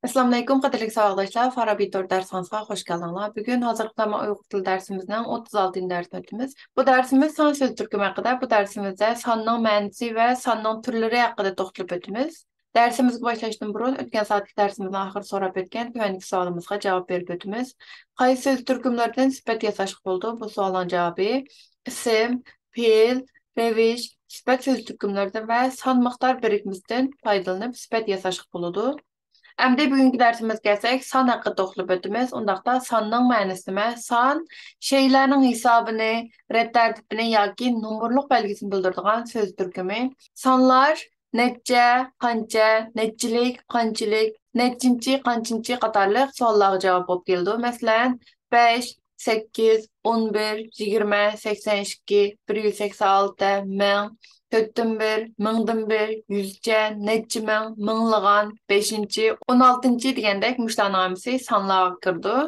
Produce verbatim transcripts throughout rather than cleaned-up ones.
ئەسسالامۇئەلەيكۇم، قەدىرلىك ساۋاقداشلار، فارابى تور دەرسخانىسىغا خوش كەلدىڭلار. بۈگۈن ھازىرقى زامان ئۇيغۇر تىل دەرسىمىزنىڭ ئوتتۇز ئالتىنچى دەرسىنى ئۆتىمىز. بۇ دەرسىمىز سان سۆز تۈركۈمى ھەققىدە. بۇ دەرسىمىزدە ساننىڭ مەنىسى ۋە ساننىڭ تۈرلىرى ھەققىدە توختىلىپ ئۆتىمىز. دەرسىمىزگە باشلاشتىن بۇرۇن، ئۆتكەن سائەتلىك دەرسىمىزنىڭ ئاخىرىدا سوراپ ئۆتكەن تۆۋەندىكى سوئالىمىزغا جاۋاب بېرىپ ئۆتىمىز. قايسى سۆز تۈركۈملىرىدىن سۈپەت ياساشقا بولىدۇ؟ بۇ سوئالنىڭ جاۋابى ئىسىم، پېئىل، رېۋىش، سۈپەت سۆز تۈركۈملىرىدىن ۋە سان مىقدار بىرىكمىسىدىن پايدىلىنىپ سۈپەت ياساشقا بولىدۇ. ئەمدى بۈگۈنكى دەرسىمىزگە كەلسەك، سان ھەققىدە توختىلىپ ئۆتىمىز. ئۇنداقتا ساننىڭ مەنىسى نېمە؟ سان شەيئىلەرنىڭ ھېسابىنى، رەت تەرتىپىنى ياكى نومۇرلۇق بەلگىسىنى بىلدۈرىدىغان سۆز تۈركۈمى. سانلار نەچچە، قانچە، نەچچىلىك، قانچىلىك، نەچچىنچى، قانچىنچى قاتارلىق سوئاللارغا جاۋاب بولۇپ كېلىدۇ. مەسىلەن، بەش، سەككىز، ئون بىر، يىگىرمە، سەكسەن ئىككى، بىر يۈز سەكسەن ئالتە، مىڭ، تۆتتىن بىر، مىڭدىن بىر، يۈزچە، نەچچە مىڭ، مىڭلىغان، بەشىنچى، ئون ئالتىنچى دېگەندەك مۇشۇلارنىڭ ھەممىسى سانلارغا كىرىدۇ.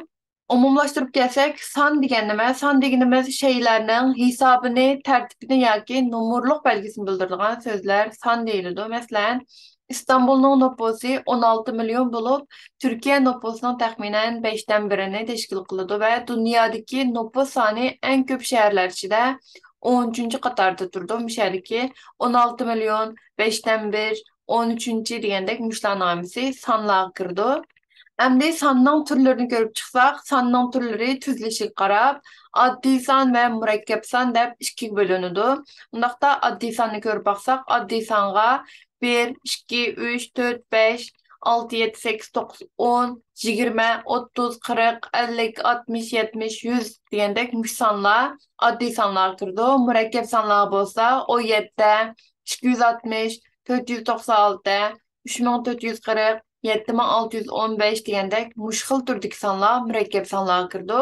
ئومۇملاشتۇرۇپ كەلسەك، سان دېگەن نېمە؟ سان دېگىنىمىز شەيئىلەرنىڭ ھېسابىنى، تەرتىپىنى ياكى نومۇرلۇق بەلگىسىنى بىلدۈرىدىغان سۆزلەر سان دېيىلىدۇ. مەسىلەن، ئىستانبۇلنىڭ نوپۇسى ئون ئالتە مىليون بولۇپ، تۈركىيە نوپۇسىنىڭ تەخمىنەن بەشتىن بىرىنى تەشكىل قىلىدۇ ۋە دۇنيادىكى نوپۇس سانى ئەڭ كۆپ شەھەرلەر ئىچىدە ئون ئۈچىنچى قاتاردا تۇرىدۇ. مۇشۇ يەردىكى ئون ئالتە مىليون، بەشتىن بىر، ئون ئۈچىنچى دېگەندەك مۇشۇلارنىڭ ھەممىسى سانلارغا كىرىدۇ. ئەمدى ساننىڭ تۈرلىرىنى كۆرۈپ چىقساق، ساننىڭ تۈرلىرى تۈزۈلۈشىگە قاراپ، ئاددىي سان ۋە مۇرەككەپ سان دەپ ئىككىگە بۆلۈنىدۇ. ئۇنداقتا ئاددىي ساننى كۆرۈپ باقساق، ئاددىي سانغا بىر، ئىككى، ئۈچ، تۆت، بەش، ئالتە، يەتتە، سەككىز، توققۇز، ئون، يىگىرمە، ئوتتۇز، قىرىق، ئەللىك، ئاتمىش، يەتمىش، يۈز دېگەندەك مۇشۇ سانلار ئاددىي سانلارغا كىرىدۇ. مۇرەككەپ سانلار بولسا ئون يەتتە، ئىككى يۈز ئاتمىش، تۆت يۈز توقسان ئالتە، ئۈچ مىڭ تۆت يۈز قىرىق، يەتتە مىڭ ئالتە يۈز ئون بەش دېگەندەك مۇشۇ خىل تۈردىكى سانلار مۇرەككەپ سانلارغا كىرىدۇ.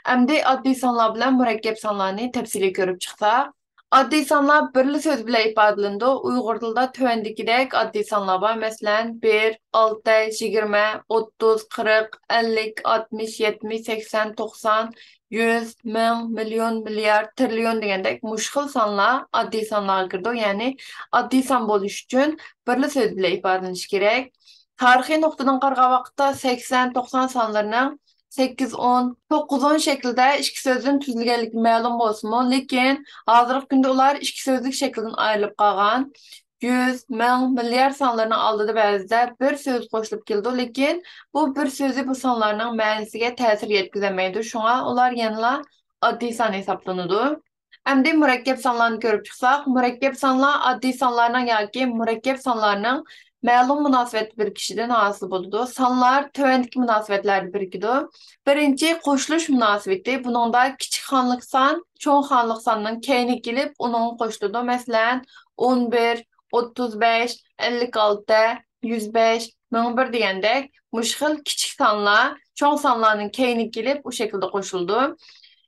ئەمدى ئاددىي سانلار بىلەن مۇرەككەپ سانلارنى تەپسىلىي كۆرۈپ چىقساق، ئاددىي سانلار بىرلا سۆز بىلەن ئىپادىلىنىدۇ. ئۇيغۇر تىلىدا تۆۋەندىكىدەك ئاددىي سانلار بار. مەسىلەن، بىر، ئالتە، يىگىرمە، ئوتتۇز، قىرىق، ئەللىك، ئاتمىش، يەتمىش، سەكسەن، توقسان، يۈز، مىڭ، مىليون، مىليارد، تىرىليون دېگەندەك مۇشۇ خىل سانلار ئاددىي سانلارغا كىرىدۇ. يەنى ئاددىي سان بولۇش ئۈچۈن بىرلا سۆز بىلەن ئىپادىلىنىشى كېرەك. تارىخىي نۇقتىدىن قارىغان ۋاقىتتا سەكسەن، توقسان سانلىرىنىڭ سەككىز، ئون، توققۇز، ئون شەكلىدە ئىككى سۆزدىن تۈزۈلگەنلىكى مەلۇم بولسىمۇ، لېكىن ھازىرقى كۈندە ئۇلار ئىككى سۆزلۈك شەكىلدىن ئايرىلىپ قالغان. يۈز، مىڭ، مىليارد سانلىرىنىڭ ئالدىدا بەزىدە بىر سۆز قوشۇلۇپ كېلىدۇ، لېكىن بۇ بىر سۆزى بۇ سانلارنىڭ مەنىسىگە تەسىر يەتكۈزەلمەيدۇ، شۇڭا ئۇلار يەنىلا ئاددىي سان ھېسابلىنىدۇ. ئەمدى مۇرەككەپ سانلارنى كۆرۈپ چىقساق، مۇرەككەپ سانلار ئاددىي سانلارنىڭ ياكى مۇرەككەپ سانلارنىڭ مەلۇم مۇناسىۋەتتە بىرىكىشىدىن ھاسىل بولىدۇ. سانلار تۆۋەندىكى مۇناسىۋەتلەردە بىرىكىدۇ. بىرىنچى، قوشۇلۇش مۇناسىۋىتى. بۇنىڭدا كىچىك خانىلىق سان چوڭ خانىلىق ساننىڭ كەينىگە كېلىپ، ئۇنىڭغا قوشۇلىدۇ. مەسىلەن، ئون بىر، ئوتتۇز بەش، ئەللىك ئالتە، يۈز بەش، مىڭ بىر دېگەندەك مۇشۇ خىل كىچىك سانلار چوڭ سانلارنىڭ كەينىگە كېلىپ، ئۇ شەكىلدە قوشۇلىدۇ.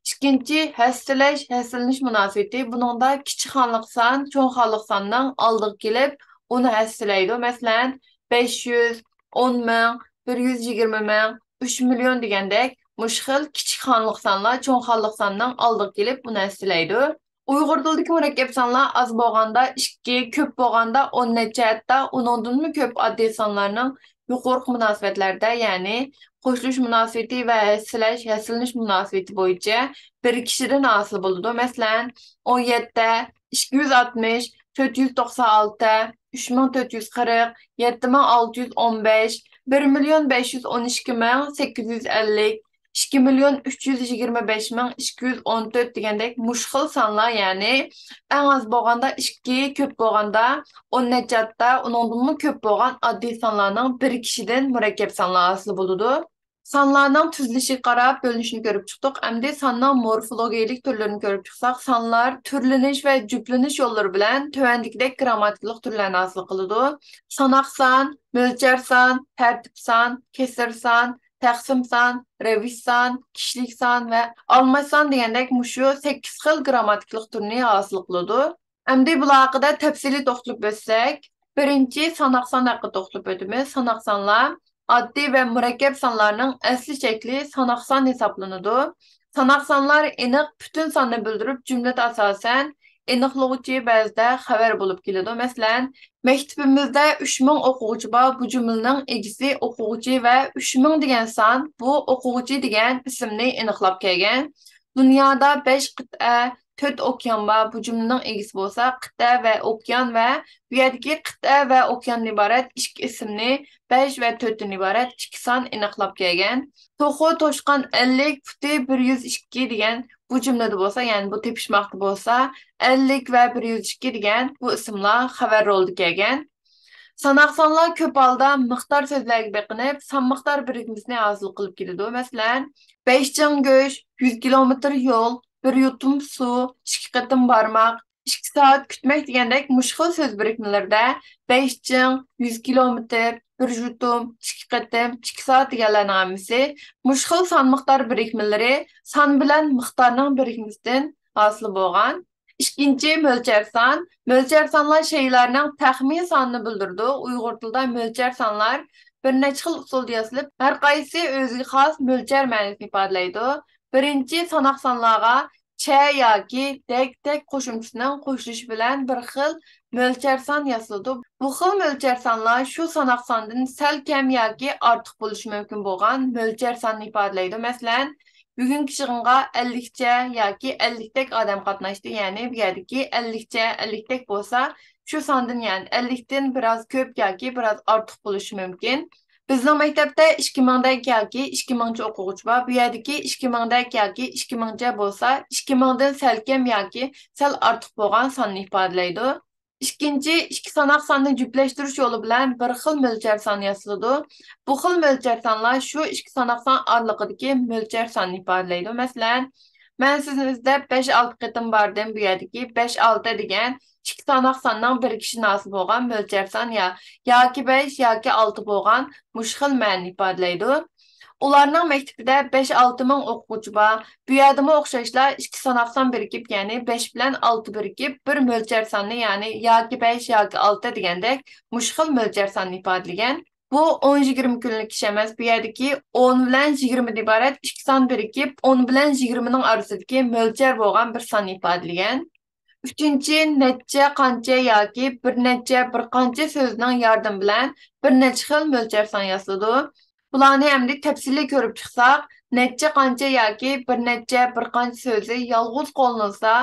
ئىككىنچى، ھەسسىلەش، ھەسسىلىنىش مۇناسىۋىتى. بۇنىڭدا كىچىك خانىلىق سان چوڭ خانىلىق ساننىڭ ئالدىغا كېلىپ، ئۇنى ھەسسىلەيدۇ. مەسىلەن، بەش يۈز، ئون مىڭ، بىر يۈز يىگىرمە مىڭ، ئۈچ مىليون دېگەندەك مۇشۇ خىل كىچىك خانىلىق سانلار چوڭ خانىلىق ساننىڭ ئالدىغا كېلىپ، ئۇنى ھەسسىلەيدۇ. ئۇيغۇر تىلىدىكى مۇرەككەپ سانلار ئاز بولغاندا ئىككى، كۆپ بولغاندا ئون نەچچە، ھەتتا ئۇنىڭدىنمۇ كۆپ ئاددىي سانلارنىڭ يۇقىرىقى مۇناسىۋەتلەردە، يەنى قوشۇلۇش مۇناسىۋىتى ۋە ھەسسىلەش، ھەسسىلىنىش مۇناسىۋىتى بويىچە بىرىكىشىدىن ھاسىل بولىدۇ. مەسىلەن، ئون يەتتە، ئىككى يۈز ئاتمىش، تۆت يۈز توقسان ئالتە، ئۈچ مىڭ تۆت يۈز قىرىق، يەتتە مىڭ ئالتە يۈز ئون بەش، بىر مىليون بەش يۈز ئون ئىككى مىڭ سەككىز يۈز ئەللىك، ئىككى مىليون ئۈچ يۈز يىگىرمە بەش مىڭ ئىككى يۈز ئون تۆت دېگەندەك مۇشۇ خىل سانلار، يەنى ئەڭ ئاز بولغاندا ئىككى، كۆپ بولغاندا ئون نەچچە، ھەتتا ئۇنىڭدىنمۇ كۆپ بولغان ئاددىي سانلارنىڭ بىرىكىشىدىن مۇرەككەپ سانلار ھاسىل بولىدۇ. سانلارنىڭ تۈزۈلۈشىگە قاراپ بۆلۈنۈشىنى كۆرۈپ چىقتۇق. ئەمدى ساننىڭ مورفولوگىيىلىك تۈرلىرىنى كۆرۈپ چىقساق، سانلار تۈرلىنىش ۋە جۈپلىنىش يوللىرى بىلەن تۆۋەندىكىدەك گىرامماتىكىلىق تۈرلەرنى ھاسىل قىلىدۇ. ساناق سان، مۆلچەر سان، تەرتىپ سان، كەسىر سان، تەقسىم سان، رەۋىش سان، كىشىلىك سان ۋە ئالماش سان دېگەندەك مۇشۇ سەككىز خىل گىرامماتىكىلىق تۈرنى ھاسىل قىلىدۇ. ئەمدى بۇلار ھەققىدە تەپسىلىي توختىلىپ ئۆتسەك، بىرىنچى، ساناق سان ھەققىدە توختىلىپ ئۆتىمىز. ساناق سانلار ئاددىي ۋە مۇرەككەپ سانلارنىڭ ئەسلى شەكلى ساناق سان ھېسابلىنىدۇ. ساناق سانلار ئېنىق پۈتۈن ساننى بىلدۈرۈپ، جۈملىدە ئاساسەن ئېنىقلىغۇچى بەزىدە خەۋەر بولۇپ كېلىدۇ. مەسىلەن، مەكتىپىمىزدە ئۈچ مىڭ ئوقۇغۇچى بار. بۇ جۈملىنىڭ ئىگىسى ئوقۇغۇچى ۋە ئۈچ مىڭ دېگەن سان بۇ ئوقۇغۇچى دېگەن ئىسىمنى ئېنىقلاپ كەلگەن. دۇنيادا بەش قىتئە، تۆت ئوكيان بار. بۇ جۈملىنىڭ ئىگىسى بولسا قىتئە ۋە ئوكيان ۋە بۇ يەردىكى قىتئە ۋە ئوكياندىن ئىبارەت ئىككى ئىسىمنى، بەش ۋە تۆتتىن ئىبارەت ئىككى سان ئېنىقلاپ كەلگەن. توخۇ توشقان ئەللىك، پۇتى بىر يۈز ئىككى دېگەن بۇ جۈملىدە بولسا، يەنى بۇ تېپىشماقتا بولسا، ئەللىك ۋە بىر يۈز ئىككى دېگەن بۇ ئىسىملار خەۋەر رولىدا كەلگەن. ساناق سانلار كۆپ ھالدا مىقدار سۆزلەرگە بېقىنىپ، سان مىقدار بىرىكمىسىنى ھاسىل قىلىپ كېلىدۇ. مەسىلەن، بەش چىڭ گۆش، يۈز كىلومېتىر يول، بىر يۇتۇم سۇ، ئىككى قېتىم بارماق، ئىككى سائەت كۈتمەك دېگەندەك مۇشۇ خىل سۆز بىرىكمىلىرىدە بەش چىڭ، يۈز كىلومېتىر، بىر يۇتۇم، ئىككى قېتىم، ئىككى سائەت دېگەنلەرنىڭ ھەممىسى مۇشۇ خىل سان مىقدار بىرىكمىلىرى سان بىلەن مىقدارنىڭ بىرىكمىسىدىن ھاسىل بولغان. ئىككىنچى، مۆلچەر سان. مۆلچەر سانلار شەيئىلەرنىڭ تەخمىنىي سانىنى بىلدۈرىدۇ. ئۇيغۇر تىلىدا مۆلچەر سانلار بىر نەچچە خىل ئۇسۇلدا ياسىلىپ، ھەر قايسىسى ئۆزىگە خاس مۆلچەر مەنىسىنى ئىپادىلەيدۇ. بىرىنچى، ساناق سانلارغا چە ياكى دەك، دەك قوشۇمچىسىنىڭ قوشۇلۇشى بىلەن بىر خىل مۆلچەر سان ياسىلىدۇ. بۇ خىل مۆلچەر سانلار شۇ ساناق ساندىن سەل كەم ياكى ئارتۇق بولۇشى مۇمكىن بولغان مۆلچەر ساننى ئىپادىلەيدۇ. مەسىلەن، بۈگۈنكى يىغىنغا ئەللىكچە ياكى ئەللىكتەك ئادەم قاتناشتى، يەنى بۇ يەردىكى ئەللىكچە، ئەللىكتەك بولسا، شۇ ساندىن، يەنى ئەللىكتىن بىراز كۆپ ياكى بىراز ئارتۇق بولۇشى مۇمكىن. بىزنىڭ مەكتەپتە ئىككى مىڭدەك ياكى ئىككى مىڭچە ئوقۇغۇچى بار. بۇ يەردىكى ئىككى مىڭدەك ياكى ئىككى مىڭچە بولسا، ئىككى مىڭدىن سەل كەم ياكى سەل ئارتۇق بولغان ساننى ئىپادىلەيدۇ. ئىككىنچى، ئىككى ساناق ساننى جۈپلەشتۈرۈش يولى بىلەن بىر خىل مۆلچەر سان ياسىلىدۇ. بۇ خىل مۆلچەر سانلار شۇ ئىككى ساناق سان ئارىلىقىدىكى مۆلچەر ساننى ئىپادىلەيدۇ. مەسىلەن، مەن سىزنى ئىزدەپ بەش-ئالتە قېتىم باردىم. بۇ يەردىكى بەش-ئالتە دېگەن ئىككى ساناق ساننىڭ بىرىكىشى ناسى بولغان مۆلچەر سان يا ياكى بەش ياكى ئالتە بولغان مۇشۇ خىل مەنىنى ئىپادىلەيدۇ. ئۇلارنىڭ مەكتىپىدە بەش-ئالتە مىڭ ئوقۇغۇچى بار. بۇ يەردىمۇ ئوخشاشلا ئىككى ساناق سان بىرىكىپ، يەنى بەش بىلەن ئالتە بىرىكىپ، بىر مۆلچەر ساننى، يەنى ياكى بەش ياكى ئالتە دېگەندەك مۇشۇ خىل مۆلچەر ساننى ئىپادىلىگەن. بۇ ئون يىگىرمە كۈنلۈك ئىش ئەمەس، بۇ يەردىكى ئون بىلەن يىگىرمىدىن ئىبارەت ئىككى سان بىرىكىپ، ئون بىلەن يىگىرمىنىڭ ئارىسىدىكى مۆلچەر بولغان بىر ساننى ئىپادىلىگەن. ئۈچىنچى، نەچچە، قانچە ياكى بىر نەچچە، بىر قانچە سۆزنىڭ ياردىمى بىلەن بىر نەچچە خىل مۆلچەر سان ياسىلىدۇ. بۇلارنى ئەمدى تەپسىلىي كۆرۈپ چىقساق، نەچچە، قانچە ياكى بىر نەچچە، بىر قانچە سۆزى يالغۇز قوللىنىلسا،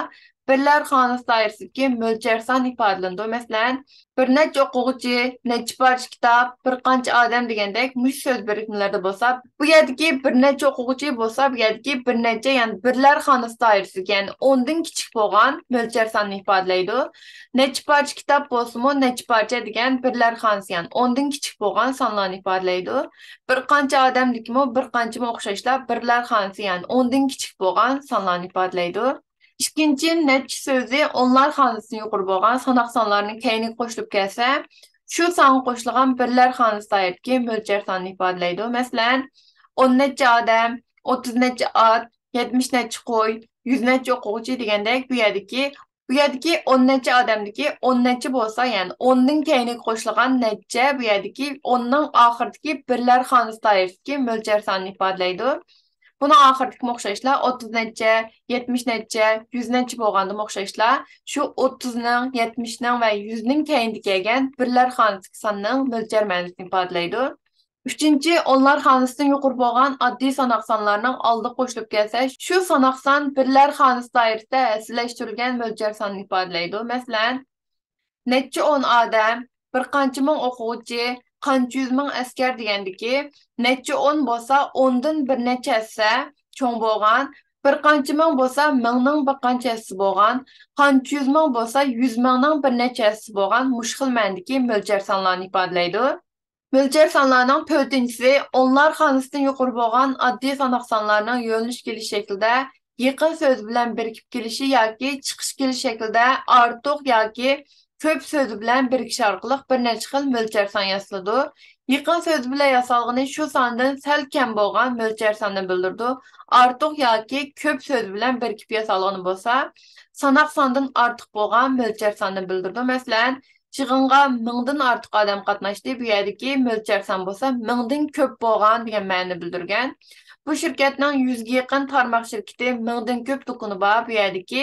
بىرلەر خانىسى دائىرىسىدىكى مۆلچەر سان ئىپادىلىنىدۇ. مەسىلەن، بىر نەچچە ئوقۇغۇچى، نەچچە پارچە كىتاب، بىر قانچە ئادەم دېگەندەك مۇشۇ سۆز بىرىكمىلىرىدە بولسا، بۇ يەردىكى بىر نەچچە ئوقۇغۇچى بولسا، بۇ يەردىكى بىر نەچچە، يەنى بىرلەر خانىسى دائىرىسىدىكى، يەنى ئوندىن كىچىك بولغان مۆلچەر ساننى ئىپادىلەيدۇ. نەچچە پارچە كىتاب بولسىمۇ، نەچچە پارچە دېگەن بىرلەر خانىسى، يەنى ئوندىن كىچىك بولغان سانلارنى ئىپادىلەيدۇ. بىر قانچە ئادەمدىكىمۇ بىر قانچىمۇ ئوخشاشلا بىرلەر خانىسى، يەنى ئوندىن كىچىك بولغان سانلارنى ئىپادىلەيدۇ. ئىككىنچى، نەچچە سۆزى ئونلار خانىسىدىن يۇقىرى بولغان ساناق سانلارنىڭ كەينىگە قوشۇلۇپ كەلسە، شۇ سانغا قوشۇلغان بىرلەر خانىسى دائىرىدىكى مۆلچەر ساننى ئىپادىلەيدۇ. مەسىلەن، ئون نەچچە ئادەم، ئوتتۇز نەچچە ئات، يەتمىش نەچچە قوي، يۈز نەچچە ئوقۇغۇچى دېگەندەك بۇ يەردىكى، بۇ يەردىكى ئون نەچچە ئادەمدىكى ئون نەچچە بولسا، يەنى ئوندىن كەينىگە قوشۇلغان نەچچە بۇ يەردىكى ئوننىڭ ئاخىرىدىكى بىرلەر خانىسى دائىرىسىدىكى مۆلچەر ساننى ئىپادىلەيدۇ. بۇنىڭ ئاخىرىدىكىمۇ ئوخشاشلا ئوتتۇز نەچچە، يەتمىش نەچچە، يۈز نەچچە بولغاندىمۇ ئوخشاشلا شۇ ئوتتۇزنىڭ، يەتمىشنىڭ ۋە يۈزنىڭ كەينىدە كەلگەن بىرلەر خانىسىدىكى ساننىڭ مۆلچەر مەنىسىنى ئىپادىلەيدۇ. ئۈچىنچى، ئونلار خانىسىدىن يۇقىرى بولغان ئاددىي ساناق سانلارنىڭ ئالدىغا قوشۇلۇپ كەلسە، شۇ ساناق سان بىرلەر خانىسى دائىرىسىدە ھەسسىلەشتۈرۈلگەن مۆلچەر ساننى ئىپادىلەيدۇ. مەسىلەن، نەچچە ئون ئادەم، بىر قانچە مىڭ ئوقۇغۇچى، قانچە يۈز مىڭ ئەسكەر دېگەندىكى، نەچچە ئون بولسا ئوندىن بىر نەچچە ھەسسە چوڭ بولغان، بىر قانچە مىڭ بولسا مىڭنىڭ بىر قانچە ھەسسىسى بولغان، قانچە يۈز مىڭ بولسا يۈز مىڭنىڭ بىر نەچچە ھەسسىسى بولغان مۇشۇ خىل مەنىدىكى مۆلچەر سانلارنى ئىپادىلەيدۇ. مۆلچەر سانلارنىڭ تۆتىنچىسى ئونلار خانىسىدىن يۇقىرى بولغان ئاددىي ساناق سانلارنىڭ يۆنىلىش كېلىش شەكلىدە يېقىن سۆزى بىلەن بىرىكىپ كېلىشى ياكى چىقىش كېلىش شەكلىدە ئارتۇق ياكى كۆپ سۆزى بىلەن بىرىكىش ئارقىلىق بىر نەچچە خىل مۆلچەر سان ياسىلىدۇ. يېقىن سۆزى بىلەن ياسالغىنى شۇ ساندىن سەل كەم بولغان مۆلچەر ساننى بىلدۈرىدۇ. ئارتۇق ياكى كۆپ سۆزى بىلەن بىرىكىپ ياسالغىنى بولسا، ساناق ساندىن ئارتۇق بولغان مۆلچەر ساننى بىلدۈرىدۇ. مەسىلەن، يىغىنغا مىڭدىن ئارتۇق ئادەم قاتناشتى. بۇ يەردىكى مۆلچەر سان بولسا مىڭدىن كۆپ بولغان دېگەن مەنىنى بىلدۈرگەن. بۇ شىركەتنىڭ يۈزگە يېقىن تارماق شىركىتى، مىڭدىن كۆپ دۇكىنى بار. بۇ يەردىكى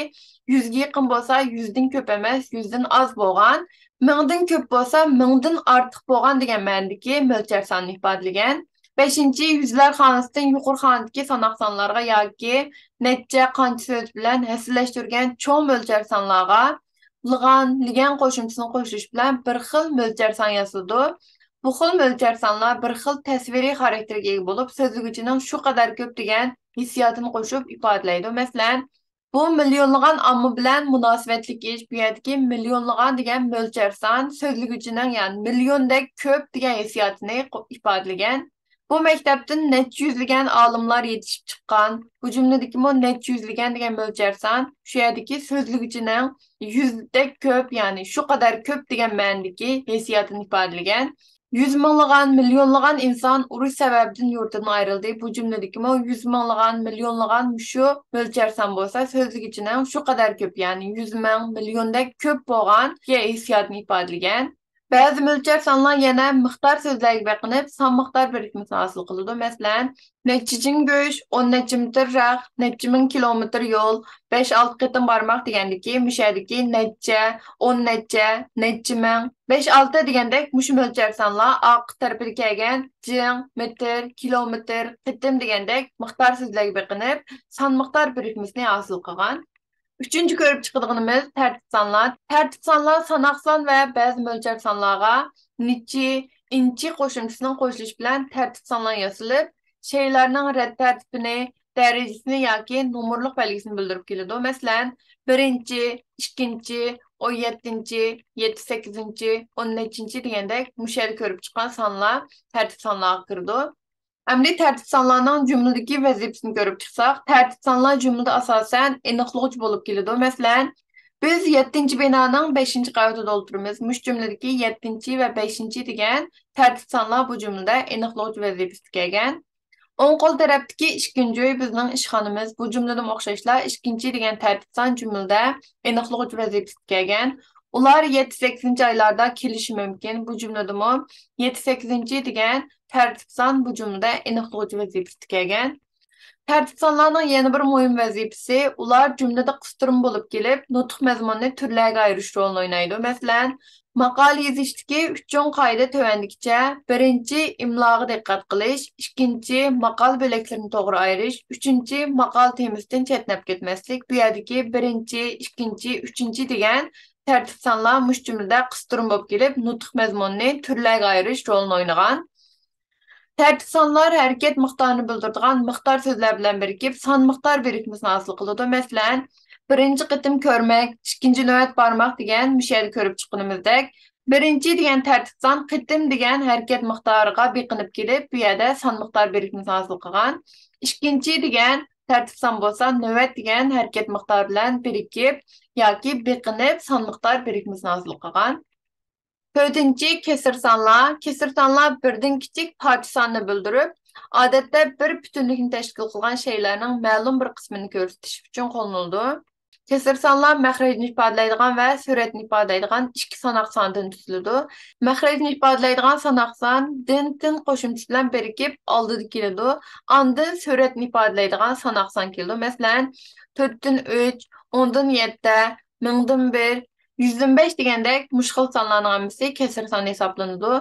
يۈزگە يېقىن بولسا، يۈزدىن كۆپ ئەمەس، يۈزدىن ئاز بولغان. مىڭدىن كۆپ بولسا، مىڭدىن ئارتۇق بولغان دېگەن مەنىدىكى مۆلچەر ساننى ئىپادىلىگەن. بەشىنچى، يۈزلەر خانىسىدىن يۇقىرى خانىدىكى ساناق سانلارغا ياكى نەچچە، قانچە سۆز بىلەن ھەسسىلەشتۈرگەن چوڭ مۆلچەر سانلارغا لىغان، لىگەن قوشۇمچىسىنى قوشۇلۇش بىلەن بىر خىل مۆلچەر سان ياسىلىدۇ. بۇ خىل مۆلچەر سانلار بىر خىل تەسۋىرىي خاراكتېرگە ئىگە بولۇپ، سۆزلىگۈچىنىڭ شۇ قەدەر كۆپ دېگەن ھېسسىياتىنى قوشۇپ ئىپادىلەيدۇ. مەسىلەن، بۇ مىليونلىغان ئامما بىلەن مۇناسىۋەتلىك ئىش. بۇ يەردىكى مىليونلىغان دېگەن مۆلچەر سان سۆزلىگۈچىنىڭ، يەنى مىليوندەك كۆپ دېگەن ھېسسىياتىنى قو-، ئىپادىلىگەن. بۇ مەكتەپتىن نەچچە يۈزلىگەن ئالىملار يېتىشىپ چىققان. بۇ جۈملىدىكىمۇ نەچچە يۈزلىگەن دېگەن مۆلچەر سان شۇ يەردىكى سۆزلىگۈچىنىڭ يۈزدەك كۆپ، يەنى شۇ قەدەر كۆپ دېگەن مەنىدىكى ھېسسىياتىنى ئىپادىلىگەن. يۈز مىڭلىغان، مىليونلىغان ئىنسان ئۇرۇش سەۋەبىدىن يۇرتىدىن ئايرىلدى. بۇ جۈملىدىكىمۇ يۈز مىڭلىغان، مىليونلىغان مۇشۇ مۆلچەر سان بولسا سۆزلىگۈچىنىڭ شۇ قەدەر كۆپ، يەنى يۈز مىڭ، مىليوندەك كۆپ بولغان ھېسسىياتىنى ئىپادىلىگەن. بەزى مۆلچەر سانلار يەنە مىقدار سۆزلەرگە بېقىنىپ، سان مىقدار بىرىكمىسىنى ھاسىل قىلىدۇ. مەسىلەن، نەچچە جىڭ گۆش، ئون نەچچە مېتىر رەخت، نەچچە مىڭ كىلومېتىر يول، بەش ئالتە قېتىم بارماق دېگەندىكى، مۇشۇ يەردىكى نەچچە، ئون نەچچە، نەچچە مىڭ، بەش ئالتە دېگەندەك مۇشۇ مۆلچەر سانلار ئارقا تەرىپىدە كەلگەن جىڭ، مېتىر، كىلومېتىر، قېتىم دېگەندەك مىقدار سۆزلەرگە بېقىنىپ، سان مىقدار بىرىكمىسىنى ھاسىل قىلغان. ئۈچىنچى كۆرۈپ چىقىدىغىنىمىز تەرتىپ سانلار. تەرتىپ سانلار ساناق سان ۋە بەزى مۆلچەر سانلارغا نىچى، ئىنچى قوشۇمچىسىنىڭ قوشۇلۇشى بىلەن تەرتىپ سانلار ياسىلىپ، شەيئىلەرنىڭ رەت تەرتىپىنى، دەرىجىسىنى ياكى نومۇرلۇق بەلگىسىنى بىلدۈرۈپ كېلىدۇ. مەسىلەن، بىرىنچى، ئىككىنچى، ئون يەتتىنچى، يەتتە سەككىزىنچى، ئون نەچچىنچى دېگەندەك مۇشۇ يەردە كۆرۈپ چىققان سانلار تەرتىپ سانلارغا كىرىدۇ. ئەمدى تەرتىپ سانلارنىڭ جۈملىدىكى ۋەزىپىسىنى كۆرۈپ چىقساق، تەرتىپ سانلار جۈملىدە ئاساسەن ئېنىقلىغۇچى بولۇپ كېلىدۇ. مەسىلەن، بىز يەتتىنچى بىنانىڭ بەشىنچى قەۋىتىدە ئولتۇرىمىز. مۇشۇ جۈملىدىكى يەتتىنچى ۋە بەشىنچى دېگەن تەرتىپ سانلار بۇ جۈملىدە ئېنىقلىغۇچى ۋەزىپىسىدە كەلگەن. ئوڭ قول تەرەپتىكى ئىككىنچى ئۆي بىزنىڭ ئىشخانىمىز. بۇ جۈملىدىمۇ ئوخشاشلا ئىككىنچى دېگەن تەرتىپ سان جۈملىدە ئېنىقلىغۇچى ۋەزىپىسىدە كەلگەن. ئۇلار يەتتە سەككىزىنچى ئايلاردا كېلىشى مۇمكىن. بۇ جۈملىدىمۇ يەتتە سەككىزىنچى دېگەن تەرتىپ سان بۇ جۈملىدە ئېنىقلىغۇچى ۋەزىپىسىدە كەلگەن. تەرتىپ سانلارنىڭ يەنە بىر مۇھىم ۋەزىپىسى، ئۇلار جۈملىدە قىستۇرما بولۇپ كېلىپ، نۇتۇق مەزمۇنىنى تۈرلەرگە ئايرىش رولىنى ئوينايدۇ. مەسىلەن، ماقالە يېزىشتىكى ئۈچ چوڭ قائىدە تۆۋەندىكىچە: بىرىنچى، ئىملاغا دىققەت قىلىش، ئىككىنچى، ماقالە بۆلەكلىرىنى توغرا ئايرىش، ئۈچىنچى، ماقالە تېمىسىدىن چەتنەپ كەتمەسلىك. بۇ يەردىكى بىرىنچى، ئىككىنچى، ئۈچىنچى دېگەن تەرتىپ سانلار مۇشۇ جۈملىدە قىستۇرما بولۇپ كېلىپ، نۇتۇق مەزمۇنىنى تۈرلەرگە ئايرىش رولىنى ئوينىغان. تەرتىپ سانلار ھەرىكەت مىقدارىنى بىلدۈرىدىغان مىقدار سۆزلەر بىلەن بىرىكىپ، سان مىقدار بىرىكمىسىنى ھاسىل قىلىدۇ. مەسىلەن، بىرىنچى قېتىم كۆرمەك، ئىككىنچى نۆۋەت بارماق دېگەن مۇشۇ يەردە كۆرۈپ چىققىنىمىزدەك، بىرىنچى دېگەن تەرتىپ سان قېتىم دېگەن ھەرىكەت مىقدارىغا بېقىنىپ كېلىپ، بۇ يەردە سان مىقدار بىرىكمىسىنى ھاسىل قىلغان. ئىككىنچى دېگەن تەرتىپ سان بولسا نۆۋەت دېگەن ھەرىكەت مىقدارى بىلەن بىرىكىپ ياكى بېقىنىپ سان مىقدار بىرىكمىسىنى ھاسىل قىلغان. تۆتىنچى، كەسىر سانلار. كەسىر سانلار بىردىن كىچىك پارچە ساننى بىلدۈرۈپ، ئادەتتە بىر پۈتۈنلۈكنى تەشكىل قىلغان شەيئىلەرنىڭ مەلۇم بىر قىسمىنى كۆرسىتىش ئۈچۈن قوللىنىلىدۇ. كەسىر سانلار مەخرەجنى ئىپادىلەيدىغان ۋە سۈرئەتنى ئىپادىلەيدىغان ئىككى ساناق ساندىن تۈزۈلىدۇ. مەخرەجنى ئىپادىلەيدىغان ساناق سان دىن تىن قوشۇمچىسى بىلەن بىرىكىپ ئالدىدا كېلىدۇ. ئاندىن سۈرئەتنى ئىپادىلەيدىغان ساناق سان كېلىدۇ. مەسىلەن، تۆتتىن ئۈچ، ئوندىن يەتتە، مىڭدىن بىر، يۈزدىن بەش دېگەندەك مۇشۇ خىل سانلارنىڭ ھەممىسى كەسىر سان ھېسابلىنىدۇ.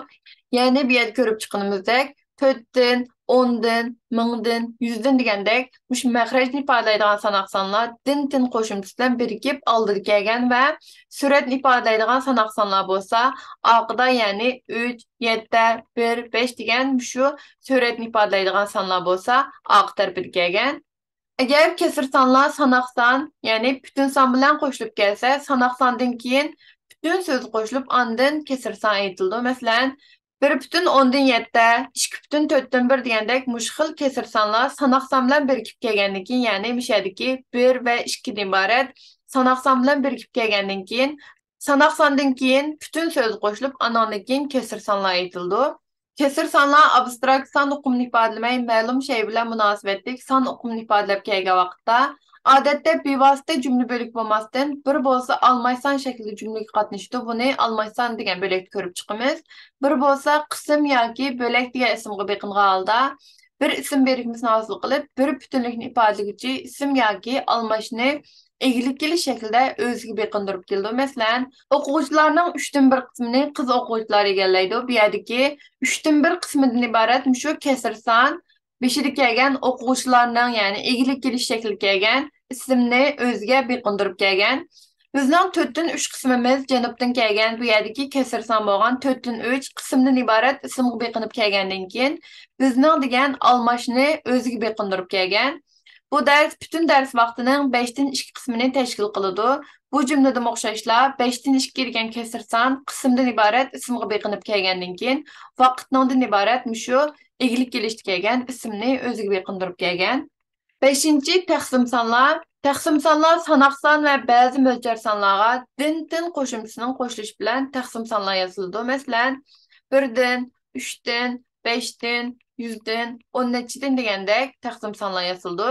يەنى بۇ يەردە كۆرۈپ چىققىنىمىزدەك، تۆتتىن، ئوندىن، مىڭدىن، يۈزدىن دېگەندەك مۇشۇ مەخرەجنى ئىپادىلەيدىغان ساناق سانلار دىن تىن قوشۇمچىسى بىلەن بىرىكىپ ئالدىدا كەلگەن ۋە سۈرئەتنى ئىپادىلەيدىغان ساناق سانلار بولسا ئارقىدا، يەنى ئۈچ، يەتتە، بىر، بەش دېگەن مۇشۇ سۈرئەتنى ئىپادىلەيدىغان سانلار بولسا ئارقا تەرىپىدە كەلگەن. ئەگەر كەسىر سانلار ساناق سان، يەنى پۈتۈن سان بىلەن قوشۇلۇپ كەلسە، ساناق ساندىن كېيىن پۈتۈن سۆز قوشۇلۇپ، ئاندىن كەسىر سان ئېيتىلىدۇ. مەسىلەن، بىر پۈتۈن ئوندىن يەتتە، ئىككى پۈتۈن تۆتتىن بىر دېگەندەك مۇشۇ خىل كەسىر سانلار ساناق سان بىلەن بىرىكىپ كەلگەندىن كېيىن، يەنى مۇشۇ يەردىكى بىر ۋە ئىككىدىن ئىبارەت ساناق سان بىلەن بىرىكىپ كەلگەندىن كېيىن، ساناق ساندىن كېيىن پۈتۈن سۆز قوشۇلۇپ، ئانىڭدىن كېيىن كەسىر سانلار ئېيتىلىدۇ. كەسىر سانلار ئابستراكت سان ئۇقۇمىنى ئىپادىلىمەي، مەلۇم شەيئى بىلەن مۇناسىۋەتلىك سان ئۇقۇمىنى ئىپادىلەپ كەلگەن ۋاقىتتا، ئادەتتە بىۋاسىتە جۈملە بۆلىكى بولماستىن، بىر بولسا ئالماچ سان شەكلىدە جۈملىگە قاتنىشىدۇ. بۇنى ئالماچ سان دېگەن بۆلەكتە كۆرۈپ چىقىمىز. بىر بولسا قىسىم ياكى بۆلەك دېگەن ئىسىمغا بېقىنغان ھالدا، بىر ئىسىم بىرىكمىسىنى ھاسىل قىلىپ، بىر پۈتۈنلۈكنى ئىپادىلىگۈچى ئىسىم ياكى ئالماشنى ئىگىلىك كېلىش شەكلىدە ئۆزىگە بېقىندۇرۇپ كېلىدۇ. مەسىلەن، ئوقۇغۇچىلارنىڭ ئۈچتىن بىر قىسمىنى قىز ئوقۇغۇچىلار ئىگىلەيدۇ. بۇ يەردىكى ئۈچتىن بىر قىسمىدىن ئىبارەت مۇشۇ كەسىر سان بېشىدا كەلگەن ئوقۇغۇچىلارنىڭ، يەنى ئىگىلىك كېلىش شەكلىدە كەلگەن ئىسىمنى ئۆزىگە بېقىندۇرۇپ كەلگەن. بىزنىڭ تۆتتىن ئۈچ قىسمىمىز جەنۇبتىن كەلگەن، بۇ يەردىكى كەسىر سان بولغان تۆتتىن ئۈچ قىسىمدىن ئىبارەت ئىسىمغا بېقىنىپ كەلگەندىن كېيىن، بىزنىڭ دېگەن ئالماشنى ئۆزىگە بېقىندۇرۇپ كەلگەن. بۇ دەرس پۈتۈن دەرس ۋاقتىنىڭ بەشتىن ئىككى قىسمىنى تەشكىل قىلىدۇ. بۇ جۈملىدىمۇ ئوخشاشلا، بەشتىن ئىككى دېگەن كەسىر سان قىسىمدىن ئىبارەت ئىسىمغا بېقىنىپ كەلگەندىن كېيىن، ۋاقىتنىڭدىن ئىبارەت مۇشۇ ئىگىلىك كېلىشتە كەلگەن ئىسىمنى ئۆزىگە بېقىندۇرۇپ كەلگەن. بەشىنچى، تەقسىم سانلار. تەقسىم سانلار ساناق سان ۋە بەزى مۆلچەر سانلارغا دىن تىن قوشۇمچىسىنىڭ قوشۇلۇشى بىلەن تەقسىم سانلار ياسىلىدۇ. مەسىلەن، بىردىن، ئۈچتىن، بەشتىن، يۈزدىن، ئون نەچچىدىن دېگەندەك تەقسىم سانلار ياسىلىدۇ.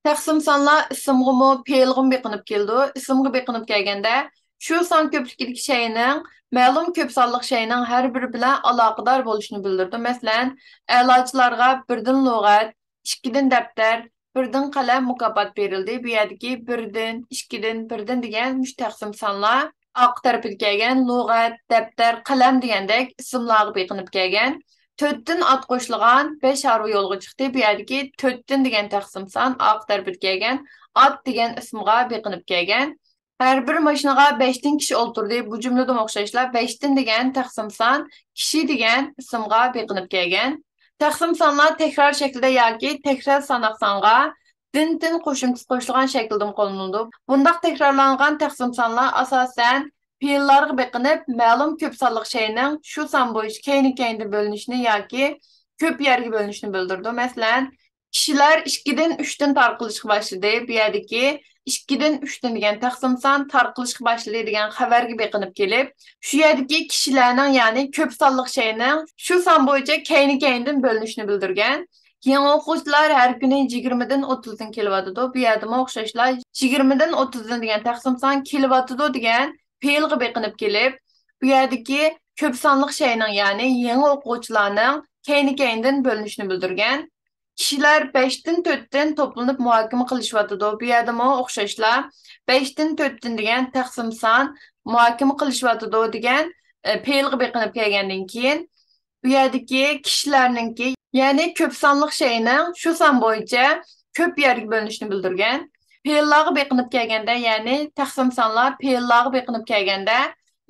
تەقسىم سانلار ئىسىمغىمۇ، پېئىلغىمۇ بېقىنىپ كېلىدۇ. ئىسىمغا بېقىنىپ كەلگەندە، شۇ سان كۆپلۈكىدىكى شەينىڭ مەلۇم كۆپ سانلىق شەينىڭ ھەر بىرى بىلەن ئالاقىدار بولۇشىنى بىلدۈرىدۇ. مەسىلەن، ئەلالىچىلارغا بىردىن لۇغەت، ئىككىدىن دەپتەر، بىردىن قەلەم مۇكاپات بېرىلدى. بۇ يەردىكى بىردىن، ئىككىدىن، بىردىن دېگەن مۇشۇ تەقسىم سانلار ئارقا تەرىپىدە كەلگەن لۇغەت، دەپتەر، قەلەم دېگەندەك ئىسىملارغا بېقىنىپ كەلگەن. تۆتتىن ئات قوشۇلغان بەش ھارۋا يولغا چىقتى. بۇ يەردىكى تۆتتىن دېگەن تەقسىم سان ئارقا تەرىپىدە كەلگەن ئات دېگەن ئىسىمغا بېقىنىپ كەلگەن. ھەر بىر ماشىنىغا بەشتىن كىشى ئولتۇردى. بۇ جۈملىدىمۇ ئوخشاشلا، بەشتىن دېگەن تەقسىم سان كىشى دېگەن ئىسىمغا بېقىنىپ كەلگەن. تەقسىم سانلار تەكرار شەكلىدە ياكى تەكرار ساناق سانغا دىن تىن قوشۇمچىسى قوشۇلغان شەكىلدىمۇ قوللىنىلىدۇ. بۇنداق تەكرارلانغان تەقسىم سانلار ئاساسەن پېئىللارغا بېقىنىپ، مەلۇم كۆپ سانلىق شەينىڭ شۇ سان بويىچە كەينى-كەينىدىن بۆلۈنۈشىنى ياكى كۆپ يەرگە بۆلۈنۈشىنى بىلدۈرىدۇ. مەسىلەن، كىشىلەر ئىككىدىن ئۈچتىن تارقىلىشقا باشلىدى. بۇ يەردىكى ئىككىدىن ئۈچتىن دېگەن تەقسىم سان تارقىلىشقا باشلىدى دېگەن خەۋەرگە بېقىنىپ كېلىپ، شۇ يەردىكى كىشىلەرنىڭ، يەنى كۆپ سانلىق شەينىڭ شۇ سان بويىچە كەينى-كەينىدىن بۆلۈنۈشىنى بىلدۈرگەن. يېڭى ئوقۇغۇچىلار ھەر كۈنى يىگىرمىدىن ئوتتۇزدىن كېلىۋاتىدۇ. بۇ يەردىمۇ ئوخشاشلا يىگىرمىدىن ئوتتۇزدىن دېگەن تەقسىم سان كېلىۋاتىدۇ دېگەن پېئىلغا بېقىنىپ كېلىپ، بۇ يەردىكى كۆپ سانلىق شەينىڭ، يەنى يېڭى ئوقۇغۇچىلارنىڭ كەينى-كەينىدىن بۆلۈنۈشىنى بىلدۈرگەن. كىشىلەر بەشتىن تۆتتىن توپلىنىپ مۇھاكىمە قىلىشىۋاتىدۇ. بۇ يەردىمۇ ئوخشاشلا، بەشتىن تۆتتىن دېگەن تەقسىم سان مۇھاكىمە قىلىشىۋاتىدۇ دېگەن، ئە، پېئىلغا بېقىنىپ كەلگەندىن كېيىن، بۇ يەردىكى كىشىلەرنىڭكى، يەنى كۆپ سانلىق شەينىڭ شۇ سان بويىچە كۆپ يەرگە بۆلۈنۈشىنى بىلدۈرگەن. پېئىللارغا بېقىنىپ كەلگەندە، يەنى تەقسىم سانلار پېئىللارغا بېقىنىپ كەلگەندە،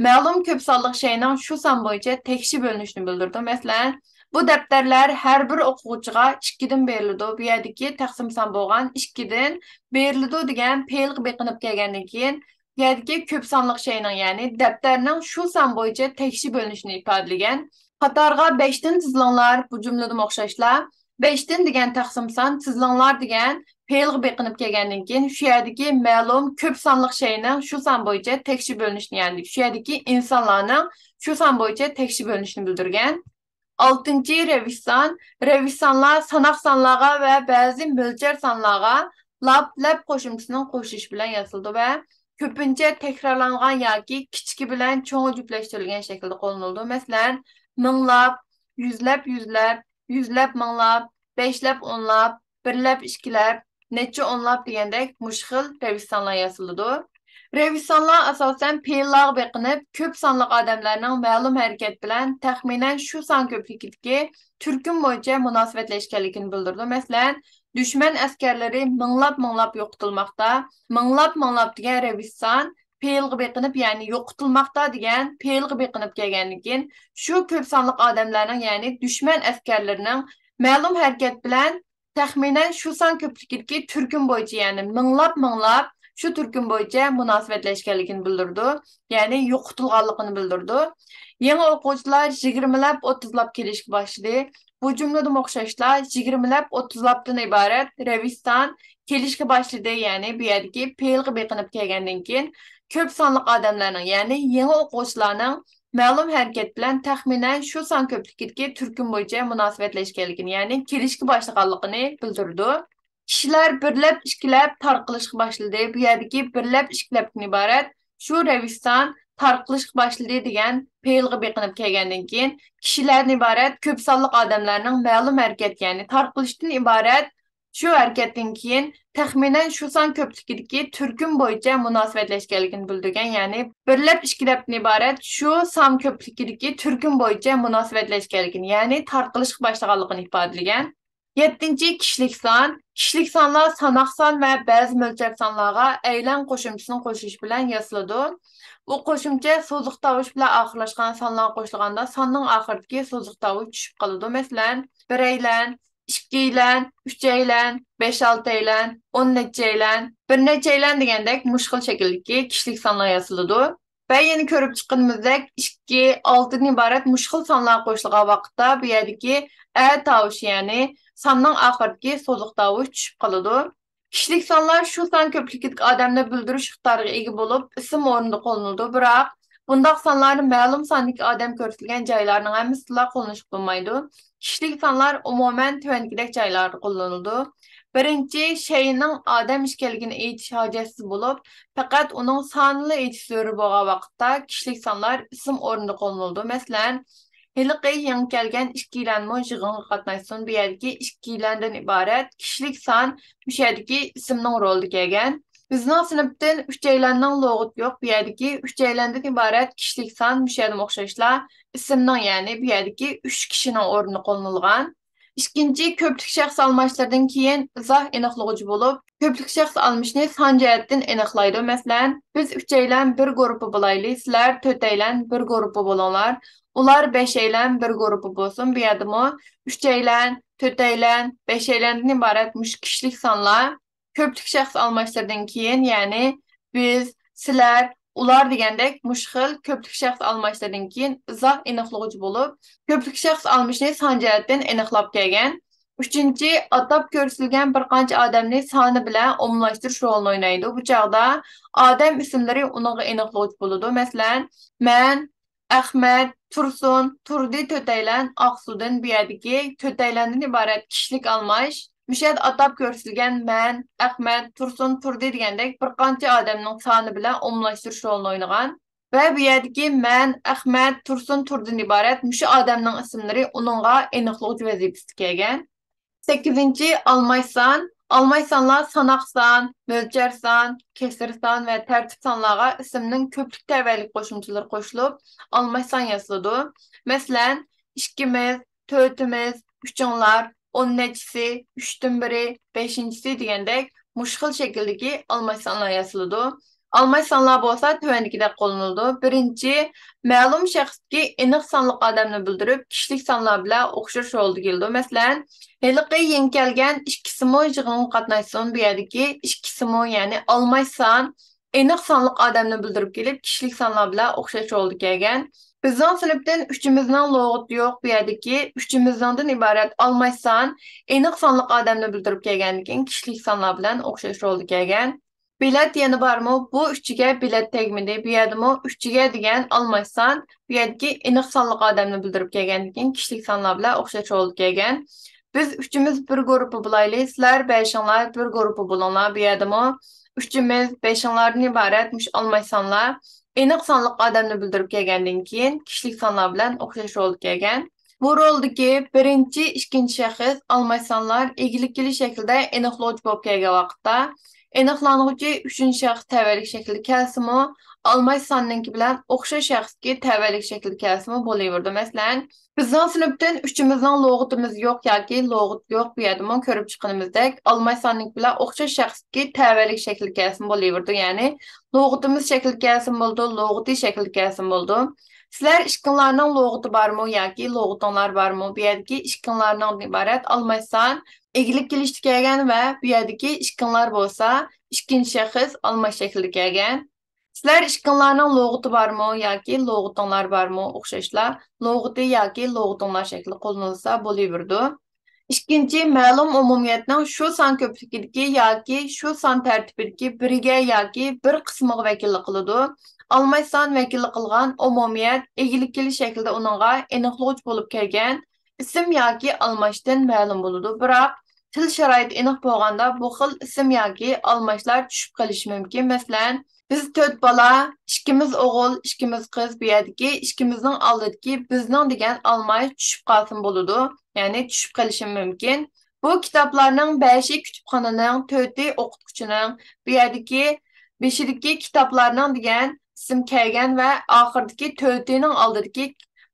مەلۇم كۆپ سانلىق شەينىڭ شۇ سان بويىچە تەكشى بۆلۈنۈشىنى بىلدۈرىدۇ. مەسىلەن، بۇ دەپتەرلەر ھەر بىر ئوقۇغۇچىغا ئىككىدىن بېرىلىدۇ. بۇ يەردىكى تەقسىم سان بولغان ئىككىدىن بېرىلىدۇ دېگەن پېئىلغا بېقىنىپ كەلگەندىن كېيىن، بۇ يەردىكى كۆپ سانلىق شەينىڭ، يەنى دەپتەرنىڭ شۇ سان بويىچە تەكشى بۆلۈنۈشىنى ئىپادىلىگەن. قاتارغا بەشتىن تىزىلىڭلار، بۇ جۈملىدىمۇ ئوخشاشلا، بەشتىن دېگەن تەقسىم سان، تىزىلىڭلار دېگەن پېئىلغا بېقىنىپ كەلگەندىن كېيىن، شۇ يەردىكى مەلۇم كۆپ سانلىق شەينىڭ شۇ سان بويىچە تەكشى بۆلۈنۈشىنى، يەنى شۇ يەردىكى ئىنسانلارنىڭ شۇ سان بويىچە تەكشى بۆلۈنۈشىنى بىلدۈرگەن. ئالتىنچى، رەۋىشسان. رەۋىشسانلار ساناق سانلارغا ۋە بەزى مۆلچەر سانلارغا لاپ، لەپ قوشۇمچىسىنىڭ قوشۇلۇشى بىلەن ياسىلىدۇ ۋە كۆپىنچە تەكرارلانغان ياكى كىچىكى بىلەن چوڭى جۈپلەشتۈرۈلگەن شەكىلدە قوللىنىلىدۇ. مەسىلەن، مىڭلاپ، يۈزلەپ يۈزلەپ، يۈزلەپ مىڭلاپ، بەشلەپ ئونلاپ، بىرلەپ ئىككىلەپ، نەچچە ئونلاپ دېگەندەك مۇشۇ خىل رەۋىشسانلار ياسىلىدۇ. رەۋىشسانلار ئاساسەن پېئىللارغا بېقىنىپ، كۆپ سانلىق ئادەملەرنىڭ مەلۇم ھەرىكەت بىلەن تەخمىنەن شۇ سان كۆپلۈكىدىكى تۈركۈم بويىچە مۇناسىۋەتلەشكەنلىكىنى بىلدۈرىدۇ. مەسىلەن، دۈشمەن ئەسكەرلىرى مىڭلاپ-مىڭلاپ يوقىتىلماقتا. مىڭلاپ-مىڭلاپ دېگەن رەۋىشسان پېئىلغا بېقىنىپ، يەنى يوقىتىلماقتا دېگەن پېئىلغا بېقىنىپ كەلگەندىن كېيىن، شۇ كۆپ سانلىق ئادەملەرنىڭ، يەنى دۈشمەن ئەسكەرلىرىنىڭ مەلۇم ھەرىكەت بىلەن تەخمىنەن شۇ سان كۆپلۈكىدىكى تۈركۈم بويىچە، يەنى مىڭلاپ-مىڭلاپ شۇ تۈركۈم بويىچە مۇناسىۋەتلەشكەنلىكىنى بىلدۈرىدۇ، يەنى يوقىتىلغانلىقىنى بىلدۈرىدۇ. يېڭى ئوقۇغۇچىلار يىگىرمىلاپ، ئوتتۇزلاپ كېلىشكە باشلىدى. بۇ جۈملىدىمۇ ئوخشاشلا، يىگىرمىلەپ، ئوتتۇزلاپتىن ئىبارەت رەۋىشسان كېلىشكە باشلىدى، يەنى بۇ يەردىكى پېئىلغا بېقىنىپ كەلگەندىن كېيىن، كۆپ سانلىق ئادەملەرنىڭ، يەنى يېڭى ئوقۇغۇچىلارنىڭ مەلۇم ھەرىكەت بىلەن تەخمىنەن شۇ سان كۆپلۈكىدىكى تۈركۈم بويىچە مۇناسىۋەتلەشكەنلىكىنى، يەنى كېلىشكە باشلىغانلىقىنى بىلدۈرىدۇ. كىشىلەر بىرلەپ، ئىككىلەپ تارقىلىشقا باشلىدى. بۇ يەردىكى بىرلەپ، ئىككىلەپتىن ئىبارەت شۇ رەۋىشسان تارقىلىشقا باشلىدى دېگەن پېئىلغا بېقىنىپ كەلگەندىن كېيىن، كىشىلەردىن ئىبارەت كۆپ سانلىق ئادەملەرنىڭ مەلۇم ھەرىكەت، يەنى تارقىلىشتىن ئىبارەت شۇ ھەرىكەتتىن كېيىن تەخمىنەن شۇ سان كۆپلۈكىدىكى تۈركۈم بويىچە مۇناسىۋەتلەشكەنلىكىنى بىلدۈرگەن، يەنى بىرلەپ، ئىككىلەپتىن ئىبارەت شۇ سان كۆپلۈكىدىكى تۈركۈم بويىچە مۇناسىۋەتلەشكەنلىكىنى، يەنى تارقىلىشقا باشلىغانلىقىنى ئىپادىلىگەن. يەتتىنچى، كىشىلىك سان. كىشىلىك سانلار ساناق سان ۋە بەزى مۆلچەر سانلارغا ئەيلەن قوشۇمچىسىنى قوشۇش بىلەن ياسىلىدۇ. بۇ قوشۇمچە سوزۇق تاۋۇش بىلەن ئاخىرلاشقان سانلارغا قوشۇلغاندا، ساننىڭ ئاخىرىدىكى سوزۇق تاۋۇش چۈشۈپ قالىدۇ. مەسىلەن، بىرەيلەن، ئىككىيلەن، ئۈچەيلەن، بەشئالتەيلەن، ئون نەچچەيلەن، بىر نەچچەيلەن دېگەندەك مۇشۇ خىل شەكىلدىكى كىشىلىك سانلار ياسىلىدۇ. ۋە يەنە كۆرۈپ چىققىنىمىزدەك، ئىككى، ئالتىدىن ئىبارەت مۇشۇ خىل سانلار قوشۇلغان ۋاقىتتا، بۇ يەردىكى ئە تاۋۇشى، يەنى ساننىڭ ئاخىرىدىكى سوزۇق تاۋۇش چۈشۈپ قالىدۇ. كىشىلىك سانلار شۇ سان كۆپلۈكىدىكى ئادەمنى بىلدۈرۈش ئىقتىدارىغا ئىگە بولۇپ، ئىسىم ئورنىدا قوللىنىلىدۇ، بىراق بۇنداق سانلارنى مەلۇم ساندىكى ئادەم كۆرسىتىلگەن جايلارنىڭ ھەممىسىدىلا قوللىنىشقا بولمايدۇ. كىشىلىك سانلار ئومۇمەن تۆۋەندىكىدەك جايلاردا قوللىنىلىدۇ. بىرىنچى، شەيئىنىڭ ئادەم ئىكەنلىكىنى ئېيتىش ھاجەتسىز بولۇپ، پەقەت ئۇنىڭ سانىنىلا ئېيتىش زۆرۈر بولغان ۋاقىتتا، كىشىلىك سانلار ئىسىم ئورنىدا قوللىنىلىدۇ. مەسىلەن، ھېلىقى يېڭى كەلگەن ئىككىيلەنمۇ يىغىنغا قاتناشسۇن. بۇ يەردىكى ئىككىيلەندىن ئىبارەت كىشىلىك سان مۇشۇ يەردىكى ئىسىمنىڭ رولىدا كەلگەن. بىزنىڭ سىنىپتىن ئۈچەيلەننىڭ لۇغىتى يوق. بۇ يەردىكى ئۈچەيلەندىن ئىبارەت كىشىلىك سان مۇشۇ يەردىمۇ ئوخشاشلا ئىسىمنىڭ، يەنى بۇ يەردىكى ئۈچ كىشىنىڭ ئورنىدا قوللىنىلغان. ئىككىنچى، كۆپلۈك شەخس ئالماشلىرىدىن كېيىن ئىزاھ ئېنىقلىغۇچى بولۇپ، كۆپلۈك شەخس ئالمىشىنى سان جەھەتتىن ئېنىقلايدۇ. مەسىلەن، بىز ئۈچەيلەن بىر گۇرۇپپا بولايلى، سىلەر تۆتەيلەن بىر گۇرۇپپا بولۇڭلار، ئۇلار بەشەيلەن بىر گۇرۇپپا بولسۇن. بۇ يەردىمۇ ئۈچەيلەن، تۆتەيلەن، بەشەيلەندىن ئىبارەت مۇشۇ كىشىلىك سانلار كۆپلۈك شەخس ئالماشلىرىدىن كېيىن، يەنى بىز، سىلەر، ئۇلار دېگەندەك مۇشۇ خىل كۆپلۈك شەخس ئالماشلىرىدىن كېيىن ئىزاھ ئېنىقلىغۇچى بولۇپ، كۆپلۈك شەخس ئالمىشىنى سان جەھەتتىن ئېنىقلاپ كەلگەن. ئۈچىنچى، ئاتاپ كۆرسىتىلگەن بىر قانچە ئادەمنى سانى بىلەن ئومۇملاشتۇرۇش رولىنى ئوينايدۇ. بۇ چاغدا ئادەم ئىسىملىرى ئۇنىڭغا ئېنىقلىغۇچ بولىدۇ. مەسىلەن، مەن، ئەخمەت، تۇرسۇن، تۇردى تۆتەيلەن ئاقسۇدىن. بۇ يەردىكى تۆتەيلەندىن ئىبارەت كىشىلىك ئالماش مۇشۇ يەردە ئاتاپ كۆرسىتىلگەن مەن، ئەخمەت، تۇرسۇن، تۇردى دېگەندەك بىر قانچە ئادەمنىڭ سانى بىلەن ئومۇملاشتۇرۇش رولىنى ئوينىغان. ۋە بۇ يەردىكى مەن، ئەخمەت، تۇرسۇن، تۇردىن ئىبارەت مۇشۇ ئادەمنىڭ ئىسىملىرى ئۇنىڭغا ئېنىقلىغۇچ ۋەزىپىسىدە كەلگەن. سەككىزىنچى، ئالماش سان. ئالماش سانلار ساناق سان، مۆلچەر سان، كەسىر سان ۋە تەرتىپ سانلارغا ئىسىمنىڭ كۆپلۈك تەۋەلىك قوشۇمچىلىرى قوشۇلۇپ، ئالماش سان ياسىلىدۇ. مەسىلەن، ئىككىمىز، تۆتىمىز، ئۈچۈڭلار، ئون نەچچىسى، ئۈچتىن بىرى، بەشىنچىسى دېگەندەك مۇشۇ خىل شەكىلدىكى ئالماش سانلار ياسىلىدۇ. ئالماش سانلار بولسا تۆۋەندىكىدەك قوللىنىلىدۇ. بىرىنچى، مەلۇم شەخستىكى ئېنىق سانلىق ئادەمنى بىلدۈرۈپ، كىشىلىك سانلار بىلەن ئوخشاش رولدا كېلىدۇ. مەسىلەن، ھېلىقى يېڭى كەلگەن ئىككىسىمۇ يىغىنغا قاتناشسۇن. بۇ يەردىكى ئىككىسىمۇ، يەنى ئالماش سان، ئېنىق سانلىق ئادەمنى بىلدۈرۈپ كېلىپ، كىشىلىك سانلار بىلەن ئوخشاش رولدا كەلگەن. بىزنىڭ سىنىپتىن ئۈچىمىزنىڭ لۇغىتى يوق. بۇ يەردىكى ئۈچىمىزنىڭدىن ئىبارەت ئالماش سان ئېنىق سانلىق ئادەمنى بىلدۈرۈپ كەلگەندىن كېيىن، كىشىلىك سانلار بىلەن ئوخشاش رولدا كەلگەن. بېلەت يەنە بارمۇ؟ بۇ ئۈچىگە بېلەت تەگمىدى. بۇ يەردىمۇ ئۈچىگە دېگەن ئالماش سان، بۇ يەردىكى ئېنىق سانلىق ئادەمنى بىلدۈرۈپ كەلگەندىن كېيىن، كىشىلىك سانلار بىلەن ئوخشاش رولدا كەلگەن. بىز ئۈچىمىز بىر گۇرۇپپا بولايلى، سىلەر بەشىڭلار بىر گۇرۇپپا بولۇڭلار. بۇ يەردىمۇ ئۈچىمىز، بەشىڭلاردىن ئىبارەت مۇشۇ ئالماش سانلار ئېنىق سانلىق ئادەمنى بىلدۈرۈپ كەلگەندىن كېيىن، كىشىلىك سانلار بىلەن ئوخشاش رولدا كەلگەن. بۇ رولدىكى بىرىنچى، ئىككىنچى شەخس ئالماش سانلار ئىگىلىك كېلىش شەكلىدە ئېنىقلىغۇچى بولۇپ كەلگەن ۋاقىتتا، ئېنىقلانغۇچى ئۈچىنچى شەخس تەۋەلىك شەكلىدە كەلسىمۇ، ئالماش ساننىڭكى بىلەن ئوخشاش شەخستىكى تەۋەلىك شەكلىدە كەلسىمۇ بولۇۋېرىدۇ. مەسىلەن، بىزنىڭ سىنىپتىن ئۈچىمىزنىڭ لۇغىتىمىز يوق ياكى لۇغىتى يوق. بۇ يەردىمۇ كۆرۈپ چىققىنىمىزدەك، ئالماش ساننىڭكى بىلەن ئوخشاش شەخستىكى تەۋەلىك شەكلىدە كەلسىمۇ بولۇۋېرىدۇ. يەنى، لۇغىتىمىز شەكلىدە كەلسىمۇ بولىدۇ، لۇغىتى شەكلىدە كەلسىمۇ بولىدۇ. سىلەر ئىككىڭلارنىڭ لۇغىتى بارمۇ ياكى لۇغىتىڭلار بارمۇ؟ بۇ يەردىكى ئىككىڭلاردىن ئىبارەت ئالماش سان ئىگىلىك كېلىشتە كەلگەن ۋە بۇ يەردىكى ئىككىڭلار بولسا ئىككىنچى شەخس ئالماش شەكلىدە كەلگەن. سىلەر ئىككىڭلارنىڭ لۇغىتى بارمۇ ياكى لۇغىتىڭلار بارمۇ؟ ئوخشاشلا لۇغىتى ياكى لۇغىتىڭلار شەكلى قوللىنىلسا بولۇۋېرىدۇ. ئىككىنچى، مەلۇم ئومۇمىيەتنىڭ شۇ سان كۆپلۈكىدىكى ياكى شۇ سان تەرتىپىدىكى بىرىگە ياكى بىر قىسمىغا ۋەكىللىك قىلىدۇ. ئالماش سان ۋەكىللىك قىلغان ئومۇمىيەت ئىگىلىك كېلىش شەكلىدە ئۇنىڭغا ئېنىقلىغۇچ بولۇپ كەلگەن ئىسىم ياكى ئالماشتىن مەلۇم بولىدۇ. بىراق، تىل شارائىتى ئېنىق بولغاندا، بۇ خىل ئىسىم ياكى ئالماشلار چۈشۈپ قېلىشى مۇمكىن. مەسىلەن، بىز تۆت بالا، ئىككىمىز ئوغۇل، ئىككىمىز قىز. بۇ يەردىكى ئىككىمىزنىڭ ئالدىدىكى بىزنىڭ دېگەن ئالماي چۈشۈپ قالسىمۇ بولىدۇ، يەنى چۈشۈپ قېلىشىمۇ مۇمكىن. بۇ كىتابلارنىڭ بەشى كۇتۇپخانىنىڭ، تۆتى ئوقۇتقۇچىنىڭ. بۇ يەردىكى بېشىدىكى كىتابلارنىڭ دېگەن ئىسىم كەلگەن ۋە ئاخىرىدىكى تۆتىنىڭ ئالدىدىكى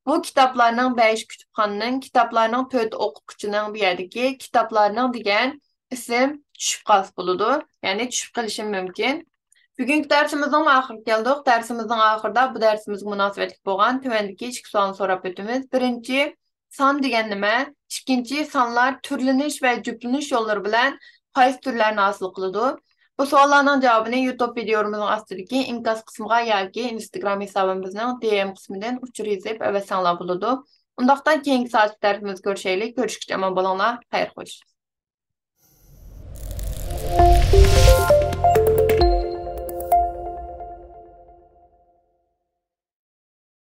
بۇ كىتابلارنىڭ بەشى كۇتۇپخانىنىڭ، كىتابلارنىڭ تۆتى ئوقۇتقۇچىنىڭ. بۇ يەردىكى كىتابلارنىڭ دېگەن ئىسىم چۈشۈپ قالسا بولىدۇ، يەنى چۈشۈپ قېلىشى مۇمكىن. بۈگۈنكى دەرسىمىزنىڭ ئاخىرىغا كەلدۇق. دەرسىمىزنىڭ ئاخىرىدا بۇ دەرسىمىزگە مۇناسىۋەتلىك بولغان تۆۋەندىكى ئىككى سوئالنى سوراپ ئۆتىمىز. بىرىنچى، سان دېگەن نېمە؟ ئىككىنچى، سانلار تۈرلىنىش ۋە جۈپلىنىش يوللىرى بىلەن قايسى تۈرلەرنى ھاسىل قىلىدۇ؟ بۇ سوئاللارنىڭ جاۋابىنى يۇتۇب ۋىدىيولىرىمىزنىڭ ئاستىدىكى ئىنكاس قىسمىغا ياكى ئىنستاگرام ھېسابىمىزنىڭ دى ئېم قىسمىدىن ئۇچۇر يېزىپ ئەۋەتسەڭلار بولىدۇ. ئۇنداقتا كېيىنكى سائەتلىك دەرسىمىزدە كۆرۈشەيلى. كۆرۈشكىچە ئامان بولۇڭلار. خەير خوش.